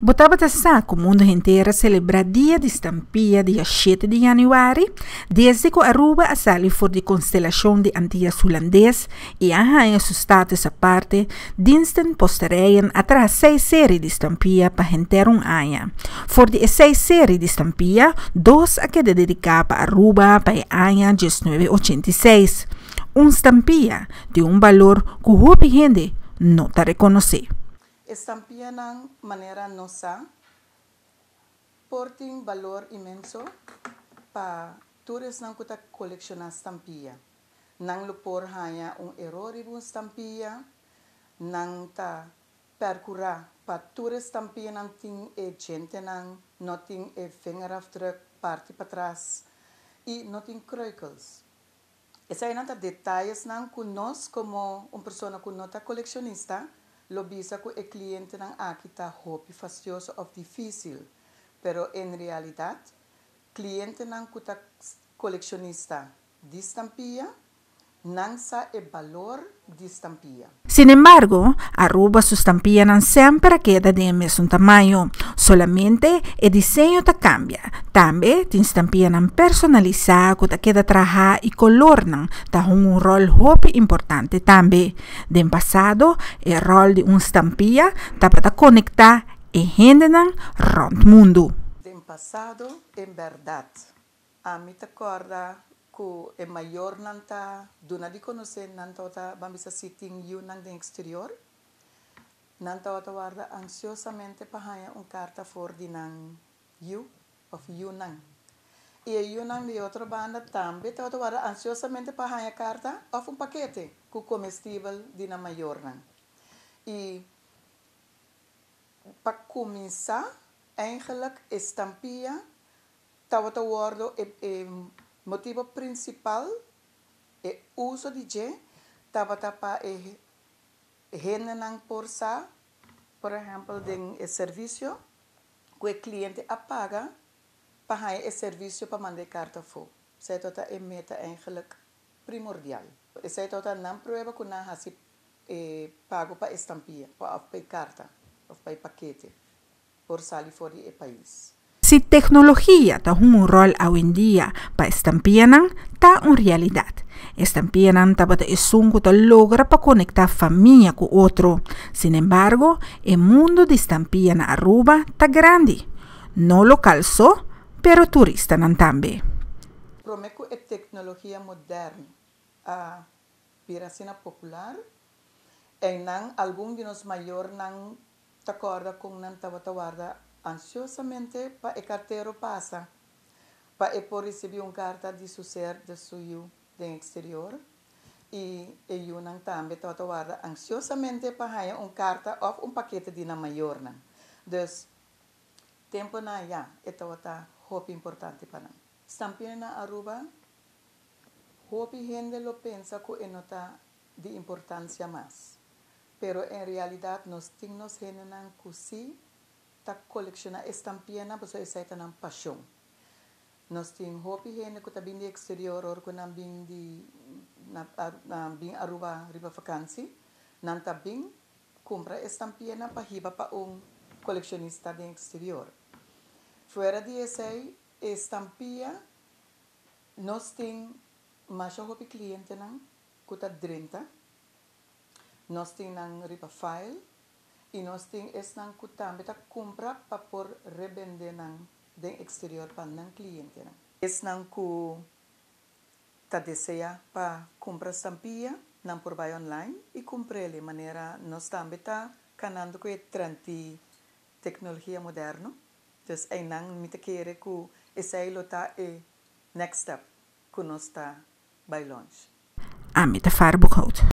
Bo tabata sa ku mundu henter a selebrá Dia di Stampia dia shete di yanüari? Desde ku Aruba a sali for di konstelashon di Antias Hulandes i a haña su status aparte, Diensten Posterijen a traha seis seri di stampia pa henter un aña. For di e seis seri di stampia, dos a keda dediká pa Aruba pa e aña 1986. Un stampia di un balor ku hopi hende no ta rekonosé. E stampianan, manera nos sa, por tin balor inmenso pa tur esnan ku ta kolekshoná stampia. Nan lo por haña un eror riba un stampia, nan ta pèrkurá pa tur e stampianan tin e djentenan, no tin e vingerafdruk parti patras i no tin kreukels. Eseinan ta detayesnan ku nos komo un persona ku no ta kolekshonista lo bisa ku e klientenan aki ta hopi fastioso òf difísil, pero en realidat klientenan ku ta kolekshonista di stampia nan sa e balor di stampia. Sinembargo, Aruba su stampianan semper a keda den e mesun tamaño, solamente e diseño ta cambia. Tambe tin stampianan personalisa cu ta keda traha y colornan ta hunga un rol hopi importante tambe. Den pasado e rol di un stampia tabata conecta e hendenan rond mundo. Den pasado en berdad ami ta corda ku e mayornan ta duna di konosé nan tabata ban bisa si tin yunan den eksterior, nan tabata warda ansiosamente pa haña un karta for di nan yu òf yunan. I e yunan di e otro banda tambe tabata warda ansiosamente pa haña karta òf un pakete ku komestibel di nan mayornan. I pa kuminsá eigenlijk e stampia Tabata wordo e e motibo principal, e uso di dje tabata pa e hendenan por sa, por ehempel den e servicio cu e cliente a paga pa haña e servicio pa manda e carta afo. Esey tabata e meta eigenlijk primordial. Esey tabata nan prueba cu nan haci e pago pa e stampia of pa e carta of pa e pakete. por sali for di e pais. Si teknologia ta hunga un ròl awendia pa e stampianan, ta un realidat. E stampianan tabata esun ku ta logra pa konektá famia ku otro. Sinembargo, e mundu di stampia na Aruba ta grandi. No lokal so, pero turistanan tambe. Promé ku e teknologia modèrn a bira asina popular, einan algun di nos mayornan Ta kòrda kon nan tabata warda ansiosamente pa e kartero pasa, pa e por risibí un karta di su ser de su yu den eksterior. I e yunan tambe tabata warda ansiosamente pa haña un karta òf un pakete di nan mayornan. Dus, tempunan ayá e tabata hopi importante pa nan. Stampia na Aruba, hopi hende lo pensa ku e no ta di importansia mas. Pero en realidad nos tin nos hendenan cu si ta colecciona estampianan pasobra esai ta nan pasion. Nos tin hopi hende cu ta bin di exterior ora cu nan bin di nan bin Aruba riba vakantie, nan ta bin cumpra estampianan pa hiba pa un coleccionista den exterior. Fuera di esai estampia nos tin masha hopi clientenan cu ta drenta. Nos tin nan riba file y nos tin esnan cu tambe ta cumpra pa por rebende nan den exterior pa nan clientenan. Esnan cu ta desea pa cumpra stampilla nan por bay online y cumprele manera nos tambe ta canando cu e trend di tecnologia moderno. Dus eynan mi ta kere cu esey lo ta e next step cu nos ta bay launch. Ami ta Farboekhout.